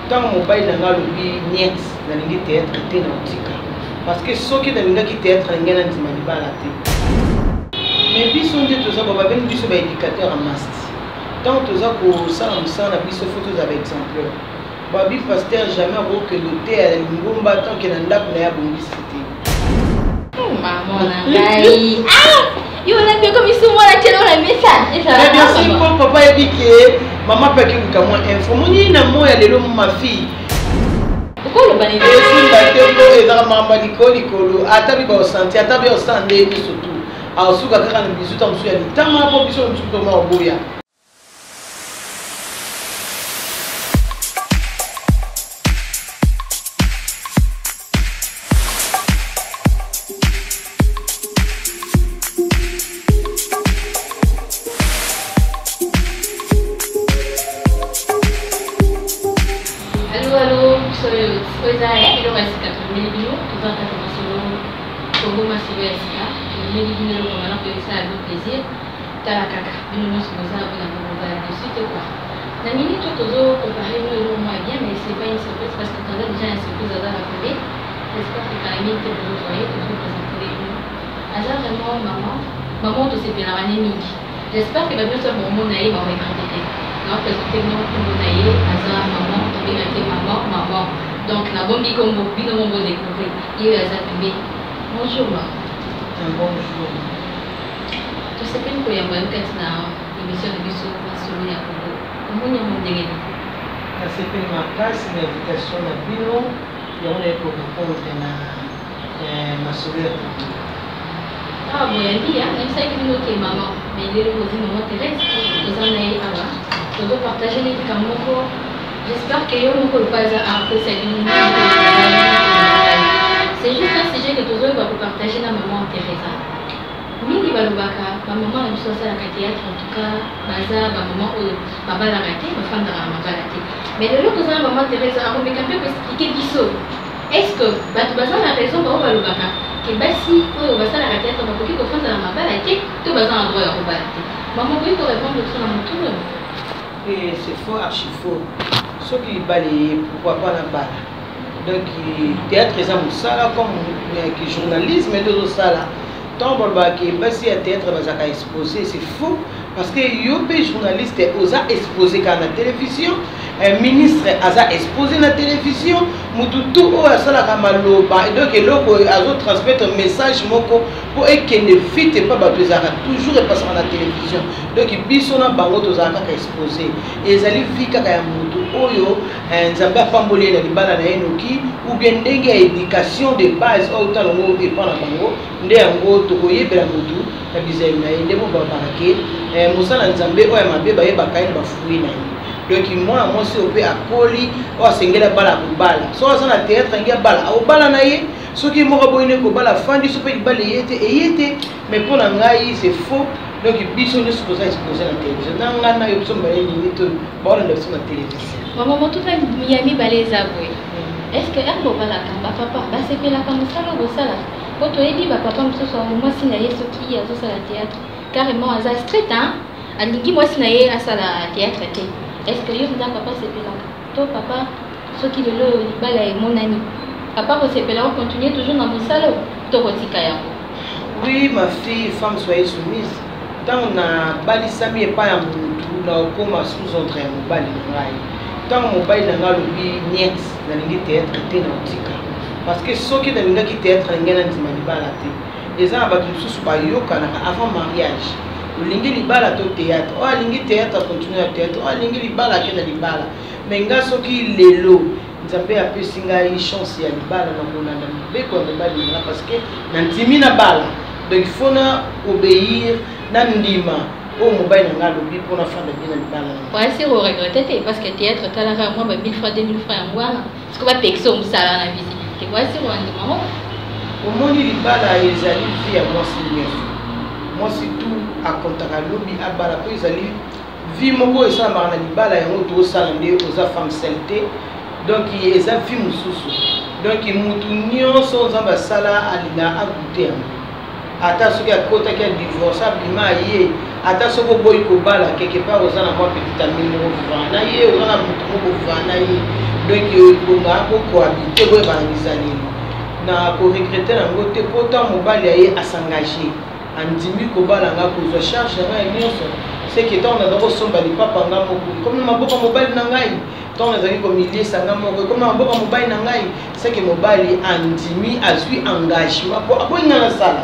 Ntango mobali na ngai alobi niet, nalingi théâtre te, na otika, parce que soki nalingaki théâtre, nalingai nandima libala te. Mais biso nde toza ba babengi biso baéducateur ya mast. Ntango toza kosala mosala na biso, faut tozala baexemplaire. Babi pasteur jamais akokende oteya na lingomba tant que na ndako na ye abongisi te. Mama na ngai, ah! Yo olambi okomi su mwana tielo na mesa. Mais bien sûr, mpo papa yebi ke mama mpe akoluka mwa info moni na moi ya lelo, ma fille. Okoloba nini? Esimba te, mpo ezaka makambo ya likolo likolo. Ata bi baosanti, ata bi osala nde nyonso tu, aosuka kaka na bizuta mosusu ya litama, mpo biso mosusu toma oboya. Allo, allo, biso oyo eza eloko ya sika tomemeli bino. Toza kati ya masolo Kongo, masolo ya sika tomemeli bino, eloko malamu koyebisala bino plaisir. Tala kaka, bino nyonso boza mpona kozala dessus te quoi. Na minute oyo tozo préparer bino eloko moko ya bien, mais c'est pas une surprise parce que toza déjà na surprise. Aza na pembe, j'espère que kala mingi te bozozwa ye. Tozo présenter bino, aza vraiment maman, maman tosepelaka ne mingi. J'espère que bato nyonso bomona ye baregretter te. Naoprésente bino nkombo na ye, aza maman, tobengaki maman, maman. Donc nabombi nkombo, bino mo bodécouvrir ye oyo aza pembeni. Bonjour maman. Bonjour. Tosepeli koyamba yo kati na émission na biso Masolo ya Congo. Omoni yango ndenge nini? Nasepeli makasi na invitation na bino. Yango naye korépondre na Masolo ya Congo. Awa boyambi ya nayebisaki bino ke mama, mais lelo bozwi mama Thérèse, toza na ye awa, tozopartage ne likambo moko. J'espère que yo moko lokola aza apesa bino. C'est juste un sujet que tozoyeba kopartage na mama Thérèse. Mingi balobaka bamama na biso basalaka théâtre, en tout cas baza bamama oyo babalaka te, bafandaka na mabala te. Mais lelo toza na mama Thérèse, akomeka mpe koexpliquer biso: est ce que bato baza na raison bango balobaka ke basi oyo basalaka théâtre bakoki kofanda na mabala te, to baza na droit ya kobala te? Mama, okoki korépondre biso na motuna? Et c'est faux, archi faux. Soki libala eye, pourquoi pas na bala? Donc théâtre eza mosala comme journalisme nde ozosala. Ntango balobaka ke basi ya théâtre bazalaka exposé, c'est faux, parce que yo mpe journaliste oza exposé kaka na télévision, ministre aza exposé na télévision, motu tu oyo asalaka maloba. Donc eloko azotransmettre message moko mpo ekende vite epa bato, ezalaka toujours epasaka na télévision. Donc biso na bango tozalaka kaka exposé. Ezali vie kaka ya motu oyo Nzambe apamboli ye na libala na ye noki, ou bien ndenge ya éducation de base oyo tala yango epa na bango. Nde yango tokoyebela motu na bizali na ye. Nde mo balobaka ke mosala Nzambe oyo ya mabe bayebaka ye na bafruit na ye. Donc mwana mwasi oyo mpe akoli, oyo asengeli abala, akobala. Soki aza na théâtre, angi abala, akobala na ye. Soki moko aboyi ne kobala, afandi. So mpe libala eye te, eye te. Mais mpo na ngai, c'est faux. Donc biso nyonso toza exposé na télévision. Na ngai na yo, biso mibale nini to baolanda biso na télévision. Mama, motuna ya mibale eza boye: est ce que ere bobalaka, bapapa basepelaka mosala oyo bosalaka? Po toyebi bapapa mosusu, mwasi na ye soki azosala théâtre, carrément aza strict, hein? Alingi mwasi na ye asala théâtre te. Est ce que yo mpenza, papa asepelaka? To papa, soki lelo oyo libala emonani, papa kosepela ocontinue toujours na mosala to kotika yango? Oui, ma fille, femme, soyez soumise. Ntango nabalisami epai ya motu, na okóma sous ordre ya mobali na ngai. Ntango mobali na ngai alobi niet, nalingi théâtre te, na otika, parce que soki nalingaki théâtre, nalingai nandima libala te. Eza na bato mosusu bayokanaka avant mariage: olingi libala to théâtre? Oyo alingi théâtre acontinue ya théâtre, oyo alingi libala ake na libala. Mais nga, soki lelo Nzambe apesi ngai chance ya libala, na kolanda mibeko ya mobali na nga, parce que nandimi na bala. Donc il faut na obéir, na ndima oyo mobali na ngai alobi mpo nafanda bien na libala na ngai. Oasi koregretter te? Parce que théâtre, talaka mwa ba 1000 francs, 2000 francs yango wana, siko bapekisa mosala na visibilité, oasi koandima ngo? Omoni, libala ezali vie ya mwasi nyonso. Mwasi tu akontaka lobi abala, mpo ezali vie moko esalamaka na libala. Yango tozosala nde oza femme seule te. Donc eza vie mosusu. Donc mutu nyonso Nzambe asala alinga agute yango. Ata soki akotaki adivorce, abima, aye. Ata soki oboyi kobala, quelque part oza na mwa petit ami moko vivant na ye, oza na motu moko vivant na ye, donc ebonga bokohabite, boyebana bizaleli. Na koregrete yango te, mpo ntango mobali ya ye asengage, andimi kobala nga, kozwa charge na ngai nyonso, seke ntango naza kosomba lipapa nga moko, ekomi na maboko ya mobali na ngai. Ntango nazali komiliesa nga moko, ekomi na maboko ya mobali na ngai. Seke mobali andimi, azwi engagement mpo aboyi nga nasala,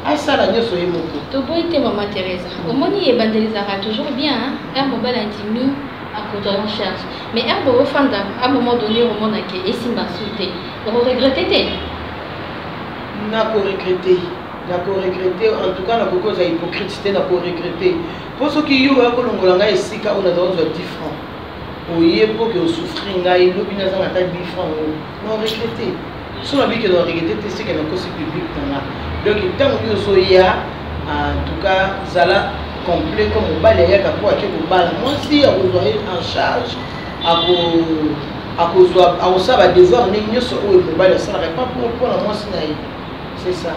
asala nyonso ye moko. Toboyi te, mama Teresa. Omoni, ebandeli ezalaka toujours bien, heure mobali andimi akozwa en charge, mais heure boofanda, à un moment donné omonake esimba su te, okoregrete te? Nakoregrete, nakoregrete. En tout cas, nakoki kozala hypocrite te, nakoregrete, mpo soki yo oya kolongola ngai esika oyo naza kozwa 10 francs, oye mpo ke osouffrir ngai, lobi nazanga ata 10 francs ngo, naoregrete. So nabiki na regrete te, seke nakosi public na nga. Donc ntango yo ozoya, en tout cas zala complet, comme mobali ayaka mpo ake kobala mwasi, akozwa ye en charge, akozwa, akosala badevoir ndenge nyonso oyo mobali asalaka epa mpona mwasi na ye. C'est ça.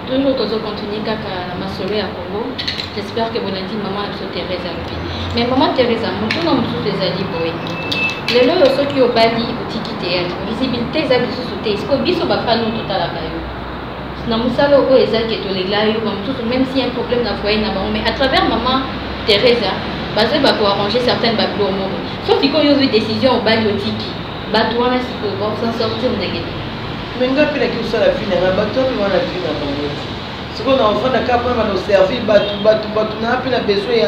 Toujours tozocontinue kaka na masolo ya Congo. J'espère que bolandi mama na biso Thérèse alobi. Mais mama Thérèse, motuna mosusu ezali boye: lelo oyo soki obali, otiki théâtre, visibilité eza lisusu te. Siko biso bafani oyo totalaka yo na mosala oyo, eza ke tolela yo. Bamosusu, même si un problème na foyer na bango, mais à travers mama Thérèse bazoyeba koarranger certaines babiloko moko. So sikoyo ozwi décision, obali, otiki, bato wana sikoyo bakosan sortir ndenge nini? Me nga mpe naki kosala vie na ngai, bato mpe wana vie na bango te. Sikoyo na ofanda kaka mpona bana oservir bato, bato, bato. Naa mpe na besoin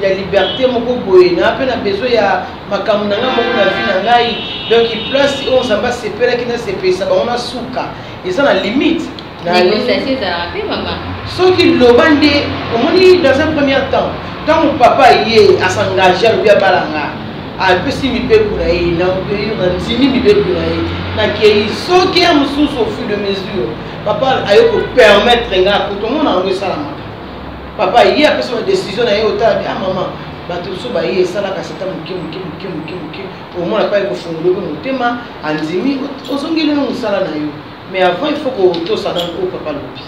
ya liberté moko boye, naa mpe na besoin ya makambo na ngai moko na vie na ngai. Donc place oyo Nzambe asepelaki nasepelisa bango na suka, eza na limite. Négociation ezalaka mpe, mama. Soki loba nde omoni, dans un premier temps, ntango papa ye asengage, alobi abalanga, apesi mibeko na ye, na obéir, na ndimi mibeko na ye, nakei. Soki ya mosusu, au fur de mesure, papa aye kopermettre nga, kotomona yango esalamaka. Papa ye apesi badécision na ye, otala bi: "Ah mama, bato so baye." Esalaka seta moke moke moke moke moke, omona pa ye kofungola mpe motema, andimi, ozongeli no mosala na yo. Mais avant, il faut kotosa nano oyo papa alobi.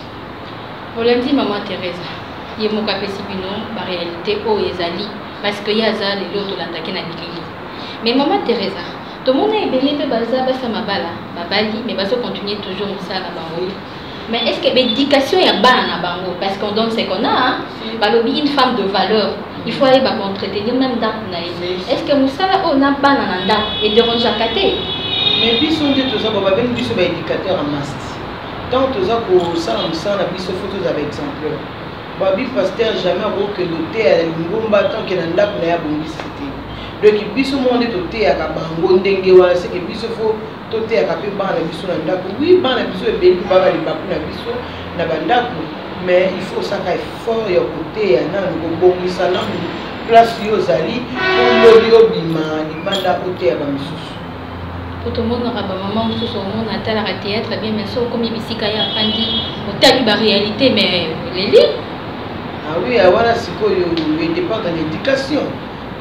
Olandi mama Thérèse, ye moko apesi bino baréalité oyo ezali, parce que ye aza lelo tolandaki na bilili. Mais mama Thérèse, tomona ebele mpe baza basa mabala, babali, mais bazocontinue toujours mosala na bango. Mais est ce que baéducation ya bana na bango, parce qu'on donne ce qu'on a, hein? Balobi une femme de valeur, il faut ayeba koentretenir même ndako na ye. Est ce que mosala oyo na bana na ndako edérangeaka te? Mais biso nde toza bo babengi biso baéducateur ya masse. Ntango toza kosala mosala na biso, faut toza baexemplaire. Babi pasteur jamais akokende oteya na lingomba tant que na ndako na ye abongisi te. Donc biso moko nde toteyaka bango ndenge wana. Seke biso faut toteyaka mpe bana na biso na ndako. Oui, bana na biso ebeli mpe baba libaku na biso na bandako, mais il faut osaka effort ya koteya nanu, kobongisa nanu place yo ozali, mpo lobi obima libanda oteya bamisusu. Po tomonaka bamama mosusu, omona atalaka théâtre bien, mais so okomi bisika ye afandi, otali baréalité, mais oleli. Ah oui, wana sikoyo edépend na l'éducation.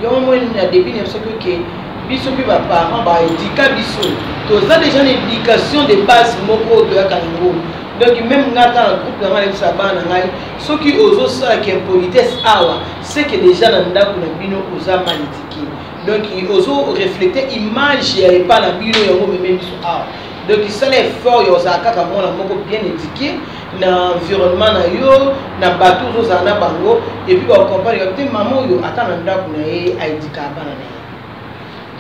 Yango moi na début na biso ke biso mpe baparent baédika biso, toza déjà na éducation de base moko oyo toyaka yango. Donc même nga, ata na groupe na ngai, nayebisa bana na ngai: soki ozosalaka impolitesse awa, c'est que déjà na ndako na bino oza mal éduqué. Donc ozo refléter image ya epa na bino, yango meme biso awa. Donc esala effort ya ozala kaka mwana moko bien éduqué na environnement na yo, na bato ozozala na bango, et puis bacomprendre te mama oyo ata na ndako na ye aédikaka bana na ye.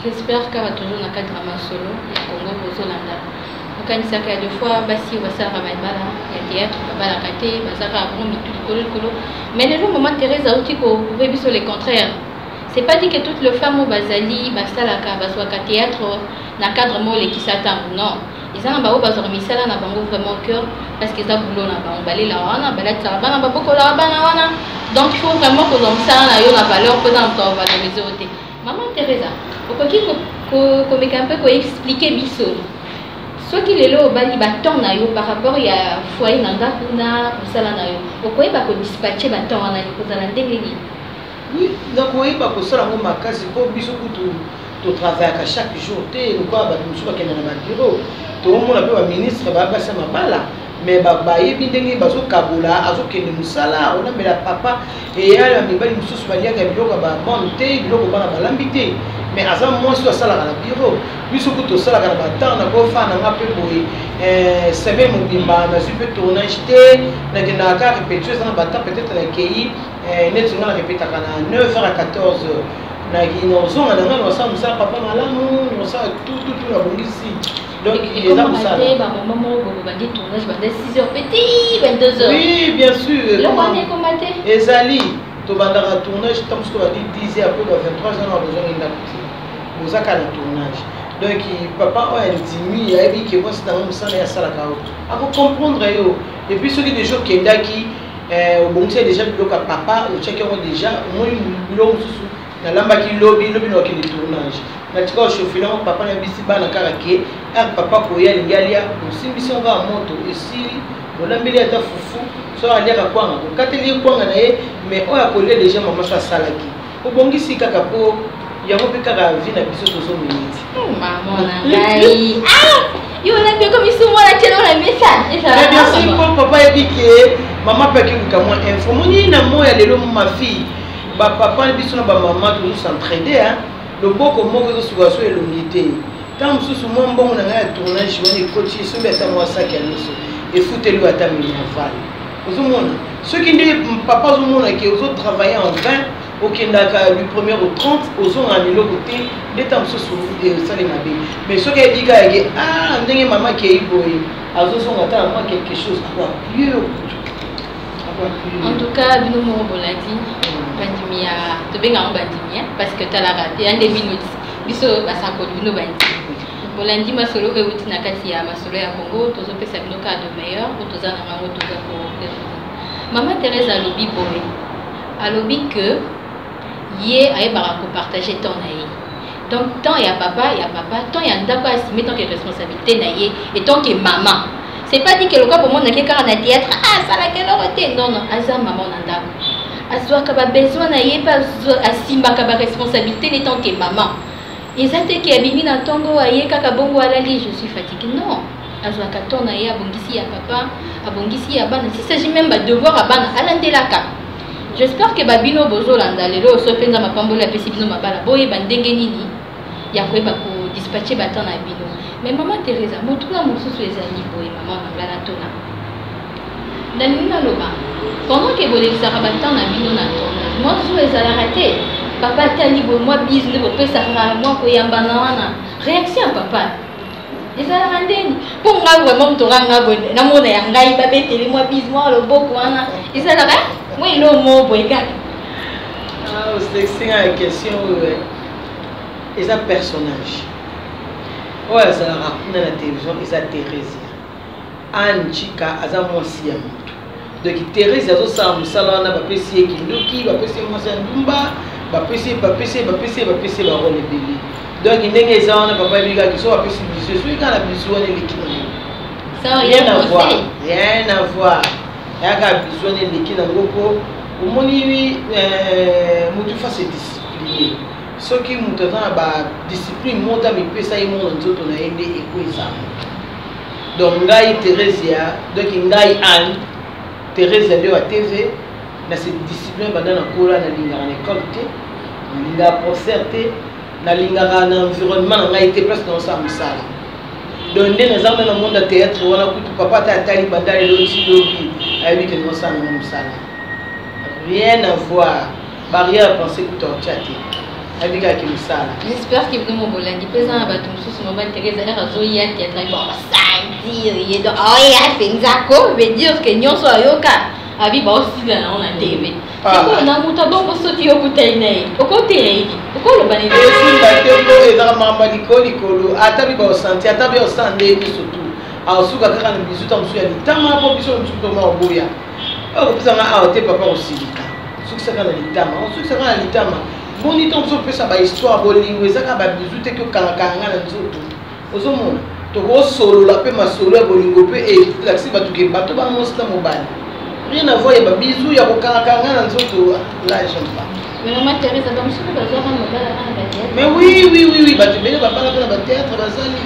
J'espère kaka toujours na cadre ya masolo ya Congo bozolanda. Okanisaka ya deux fois basi oyo basalaka babala ya théâtre babalaka te, bazalaka bongo mitu likolo likolo. Mais lelo mama Thérèse auti koprouver biso le contraire. C'est pas dit que toutes les femmes oyo bazali basalaka, bazwaka théâtre na cadre moko olekisa ntango. Non, eza na bango bazwaka misala na bango vraiment cœur, parce que eza boulot na bango, balelaka wana, balatisaka bana, babokolaka bana wana. Donc il faut vraiment kozwa mosala na yo na valeur, mpo eza na moto akovalorize yo te. Mama Thérèse, okoki komeka mpe koexplike biso, soki lelo obali, batemps na yo par rapport ya foyer na ndako na mosala na yo, okoyeba kodispatche batemps wana kozala ndenge nini? Oui, nakoyeba kosala yango makasi, mpo biso kutu totravaillaka chaque jour te lokola bato mosusu bakenda na babureau. Toomona mpe baministre baya basi ya mabala. Mais bayebi ndenge bazokabola, azokende mosala, olambela papa. Eya ya mibali mosusu baliaka biloko ya babone te, biloko bana balambi te. Mais aza mwasi oyo asalaka na bureau. Biso kutu tosalaka na batemps na kofaa na nga mpe boye, semaine mobimba nazwi mpe tournage te, nakendaka kaka répétition. Eza na batemps, peut-être nakei neti nga narépétaka na 9 heures à 14 heures, nazonga na ngai, nasala mosala papa malamu, nasala tututu, nabongisi. Donc eza mosala. Bamama moko boye bandi tournage banda 6 heures petit 22 heures. Oui, bien sûr. Eloko wana ekoma te? Ezali, tobandaka tournage ntango mosusu tobandi 10 heures, po ba 23 heures na bozongi ndako te, boza kaka na tournage. Donc papa oyo andimi, ayebi ke mwasi nango mosala ye asalaka oyo, akocomprendre yo. Et puis soki déjà okendaki, obongisi déjà biloko ya papa, otiaki yango déjà, omoni biloko mosusu nalambaki lobi lobi na okende tournage, natika ochauffer yango, papa nayebisi bana kaka ke ere papa koya alingi alia, osimbisi yango kaka, moto esili, olambeli ata fufu. So aliaka kwanga, okateli ye kwanga na ye, mais oyo akolia déjà mama so asalaki, obongisi kaka mpo yango mpe kaka vie na biso tozomemeti. Mama na ngai, yo olambi ekomi su mwana tielo na mesa. Mais bien sûr, mpo papa yebi ke mama mpe akoluka mwa info. Moni na moi ya lelo, ma fille, bapapa biso na bamama tozos'entraider. Loboko moko ezosuka so elongi te. Ntango mosusu mwa mbongo na ngai ya tournage wana ekoti, esombi ata mwa saki ya loso, efuteli ata minerval. Ozomona soki nde papa azomona ke ozotravailler en vain, okendaka du premier au 30, ozonga na eloko te, nde ntango mosusu esali mabe. Mais soki ayebi kaka ke ah, ndenge mama akei boye, azozonga ata na mwa quelque chose, akoappuyer yo kutu. En tout cas, bino moko bolandi, bandimi ya tobengango bandimi, parce que talaka te ya nde bino biso basakoli, bino bandimi bolandi masolo oyo euti na kati ya Masolo ya Congo. Tozopesa bino kaka de meilleur oyo toza na bango. Toza koprésenter mama Thérèse. Alobi boye, alobi que ye ayebaka kopartager temps na ye, donc temps ya papa, ya papa, temps ya ndako, asime tant que responsabilité na ye et tant que mama. C'est pas dit que lokola bomonaki kaka na théâtre, ah, asalaka eloko te. Non, non, aza mama na ndako, azwaka babesoin na ye mpe asimbaka baresponsabilité ne tant que mama. Eza te ke abimi na ntongo, aye kaka bongo, alali, je suis fatigué. Non, azwaka temps na ye, abongisi ya papa, abongisi ya bana, si s'agit même badevoir ya bana, alandelaka. J'espère que babino bozolanda lelo, so mpenza mapamboli apesi bino mabala, boyeba ndenge nini ya koyeba kodispatcher batemps na bino. Mais mama Teresa, motuna mosusu ezali boye, mama na ngai, natona, nalingi naloba, pendant ke bolekisaka batemps na bino na tournage, mwa zuwa ezalaka te? Papa atali boye, mwa bise nde bopesaka, mwa koyambana wana, réaction ya papa ezalaka ndeni? Mpo ngai vraiment, moto nga nga boye, namona ya ngai babeteli mwa bise, mwa loboko wana, ezalaka mwa eloko moko boye kaka. Osesinga ya question oyo eza personnage oyo azalaka kuna na télévision, eza Thérésia. Anne Chika aza mwasi ya moto. Donc Thérèse azosala mosala wana, bapesi ye kindoki, bapesi ye mwasi ya ndumba, bapesi ye, bapesi ye, bapesi ye, bapesi ye barôle ebele. Donc ndenge eza wana, papa yebi kaka so bapesi bisu, soki kaka na bisu wana eleki nango, rien à voir, rien à voir. Eyaka bisu wana eleki nango, mpo omoni motu face discipline. Soki moto aza na badiscipline moko, amipesa ye moko na nzoto na ye, nde eko eza moto. Donc ngai Thérésia, donc ngai Anne Thérésia nde wa TV na se discipline banda nakola. Nalingaka na école te, nalingaka professeur te, nalingaka na environnement na ngai te, place naosala mosala. Donc nde naza wana na monde ya théâtre wana, kutu papa ata atali banda lelo ti lobi, ayebi ke naosala nango mosala, rien à voir. Barrière ya pensée kutu aotya te, ayebi kaka mosala. J'espère que bino bolandi mpe eza na bato mosusu, mama Thérèse alaka azoya théâtre, bon, basentir ye, donc aoya mpenza ko veut dire que nyonso ayoka abi baosila nango na TV. Sikoyo na moto abongo, soki okutani na ye, okoteya ye, okoloba nini? Esimba te, mpo ezaka makambo ya likolo likolo. Ata bi baosanti, ata bi osala nde nyonso tu, aosuka kaka na bisu ta mosusu ya litama, mpo biso mosusu toma oboya oyo kopesanga awa te. Papa kosilika, osukisaka na litama, osukisaka na litama. Boni ntango mosusu opesa bahistoire bolingo, eza kaka babizu te ke okangakanga na nzoto. Ozomona tokosolola mpe masolo ya bolingo mpe elakisi bato ke bato bana mwasi na mobali, rien à voir ya babizu ya kokangakanga na nzoto, là j'aime pas. Mais mama Thérèse, bamosusu bazwaka mobala kaka na bathéâtre. Mais oui, bato ebele babala mpe na bathéâtre bazali.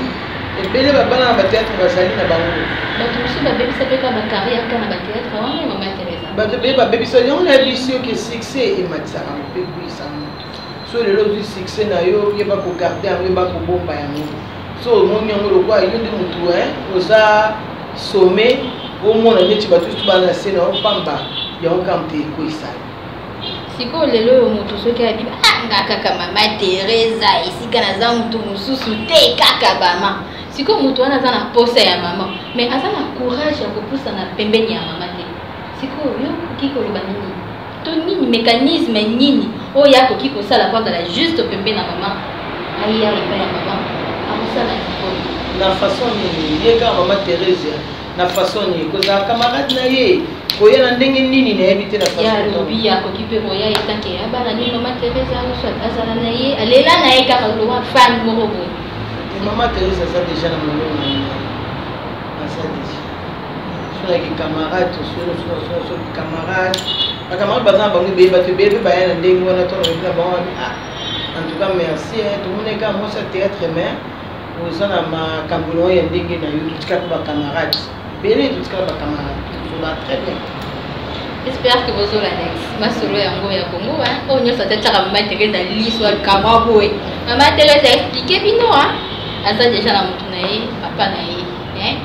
Ebele babala na batheatre bazali na bango. Bato mosusu babebisa mpe kaka bacarrière kaka na batheatre wana, mama Teresa. Bato ebele babebisa yango. Nayebisi yo ke succès ematisaka mpe ekweyisa moto. So lelo ozwi succès na yo, yeba kogarder yango, yeba kobomba yango. So omoni yango lokola yo nde motu oza sommet, omona neti bato nyonso bana na se na yo pamba, yango kaka moto ekweyisa yo. Sikoyo lelo oyo, moto soki abi: "Ah, nga kaka mama Teresa, esika naza motu mosusu te, kaka bama." Sikoyo moto wana aza na posa ya mama, mais aza na courage ya kopusana pembeni ya mama te. Sikoyo yo okoki koloba nini to nini, mécanisme nini oyo akoki kosala po azala juste pembeni na mama, aya epai ya mama, akosala sikoyo? Na façon nini? Ye kaka mama Thérésia na façon nini? Kozala camarade na ye, koya na ndenge nini? Nayebi te na ye façon. Alobi akoki mpe koya etanke ya bana nini, mama Theresa soit azala na ye, alela na ye kaka lowa fan moko boye. Mama Therese aza déjà na molongo na ngai, aza déjà sonaki camarade. Soki camarade, bacamarade baza na bango ebele, bato ebele mpe baya na ndenge wana. To na na bango wabi: "Ah, en tout cas merci, tomoni kaka mwasi ya théâtre, mais oza na makambo na oyo ya ndenge na yo." Totikala mpe bacamarade ebele, totikala bacamarade, tozola très bien. J'espère que bozolanda masolo yango ya Congo oyo nyonso atatiaka mama Theresa liso akamwa boye. Mama Theresa explique bino, aza déjà na motu na ye, papa na ye,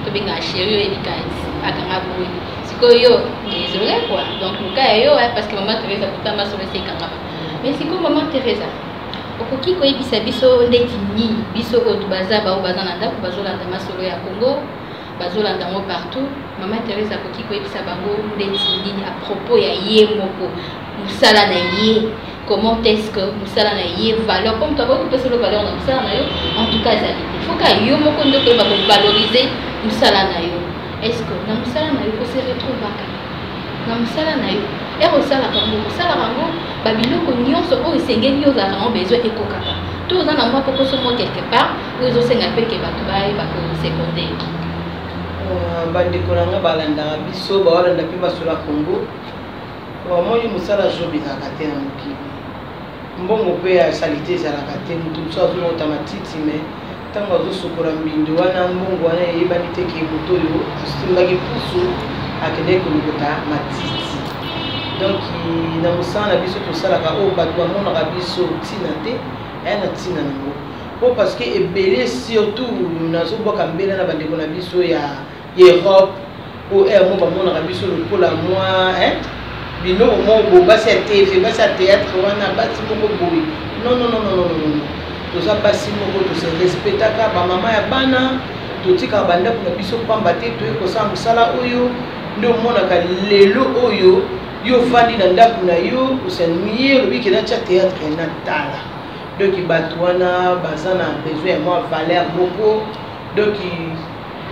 tobengaka chéri, oyo ebika akanga boye. Sikoyo yo, désolé quoi, donc luka ya yo, parce que mama Theresa kuta masolo esi ekangama. Mais sikoyo mama Theresa, okoki koyebisa biso ndeti nini, biso oyo baza bao baza na ndako, bazolanda masolo ya Congo, bazolanda yango partout, mama Therese akoki koyebisa bango ndeti nini à propos ya ye moko, mosala na ye? Comment est-ce que mosala na ye, valeur, comme moto akoki kopesa lo valeur na mosala na yo? En tout cas ezali te, faut ka yo moko nde koyeba kovaloriser mosala na yo. Est ce que na mosala na yo ose retrouvaka na mosala na yo? Ere osalaka yango, osalaka yango, babiloko nyonso oyo esengeli yo ozalaka yango besoin ekokaka, to oza na mwa kokoso mwa quelque part oyo ezosenga mpe ke bato bayeba koseconde? Bandeko na nga balandaka biso, baolanda mpe masolo ya Congo, bamoni mosala job ezalaka te na mokili. Mbongo mpe ya salite ezalaka te. Moto mosusu azolota matiti, mais ntango azosokola mbindo wana, mbongo wana eyebani te ke moto oyo asimbaki pusu akendeki kolokota matiti. Donc na mosala na biso tosalaka, oyo bato bamonaka biso ntina te, aya na ntina nango po parce que ebele, surtout nazobwaka mbela na bandeko na biso ya Europe, oyo ere mo bamonaka biso lokola mwa biloko moko boye, basi ya TV, basi ya théâtre wana, basi moko boye. Non, non, non, non, non, non, toza basi moko tose respectaka, bamama ya bana, totikaka bandako na biso pamba te. Toye kosala mosala oyo nde omonaka lelo oyo. Yo ovandi na ndako na yo, osennuye, olobi ke natya théâtre natala. Donc bato wana baza na besoin ya mwa valeur moko. Donc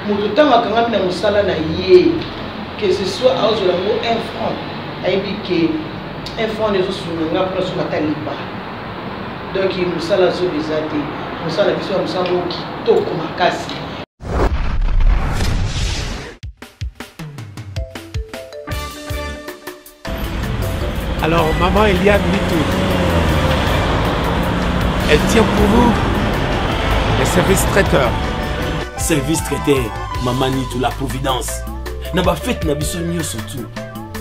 moto ntango akangami na mosala na ye, que ce soit aozwela yango 1 franc, ayebi ke 1 franc ezosunga nga mpona soki ata lipa. Donc mosala zoba eza te. Mosala na biso ya mosala moko kitoko makasi. Alors, maman Eliane Mitou, elle tient pour vous les services traiteurs. Service traiteur, mama Nitu, la providence. Na bafete na biso nyonso tu,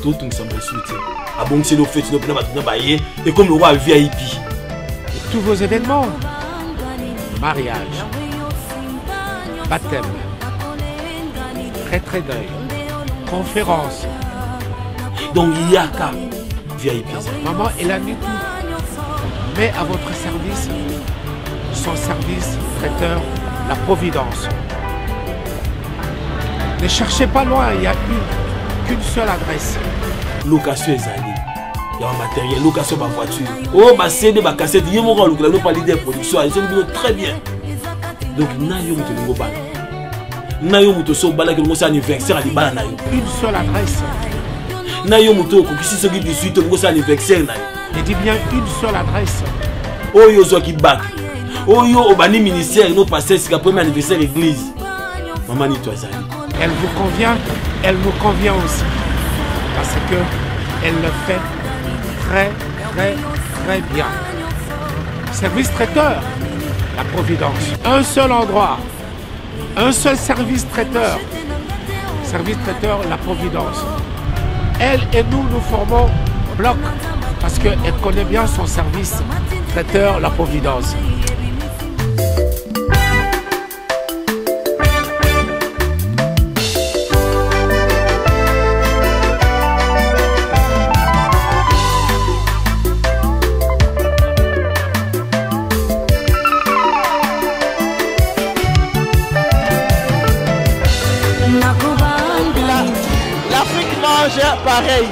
totungisa mosu te. Abongiseli ofete no mpena bato na baye, ekomi lokola VIP. Tous vos événements, mariage, baptême, retrait deuil, conférence. Donc yaka, VIP. Maman Eliane Mitou met à votre service son service traiteur, la Providence. Ne cherchez pas loin, il n'y a qu'une seule adresse. Location ezali ya bamatériel, location bavoiture, oyo baCD, bacassette, ye moko alukela no pa leader production, azoki bino très bien. Donc na yo moto olingi obala, na yo moto so obalaki, olingi osala anniversaire ya libala na yo. Une seule adresse. Na yo moto okokisi soki 18, olingi osala anniversaire na yo. Je dis bien une seule adresse. Oyo ozwaki bac, oyo obandi ministère no passe esika premier anniversaire église, mama Nito azali. Elle vous convient, elle nous convient aussi. Parce que elle le fait très, très, très bien. Service traiteur, la Providence. Un seul endroit. Un seul service traiteur. Service traiteur, la Providence. Elle et nous, nous formons bloc parce qu'elle connaît bien son service traiteur, la Providence. L'Afrique mange pareil.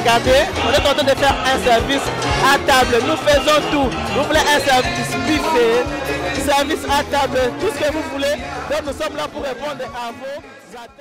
Regardez, on est en train de faire un service à table. Nous faisons tout. Vous voulez un service buffet, service à table, tout ce que vous voulez. Donc nous sommes là pour répondre à vos attentes.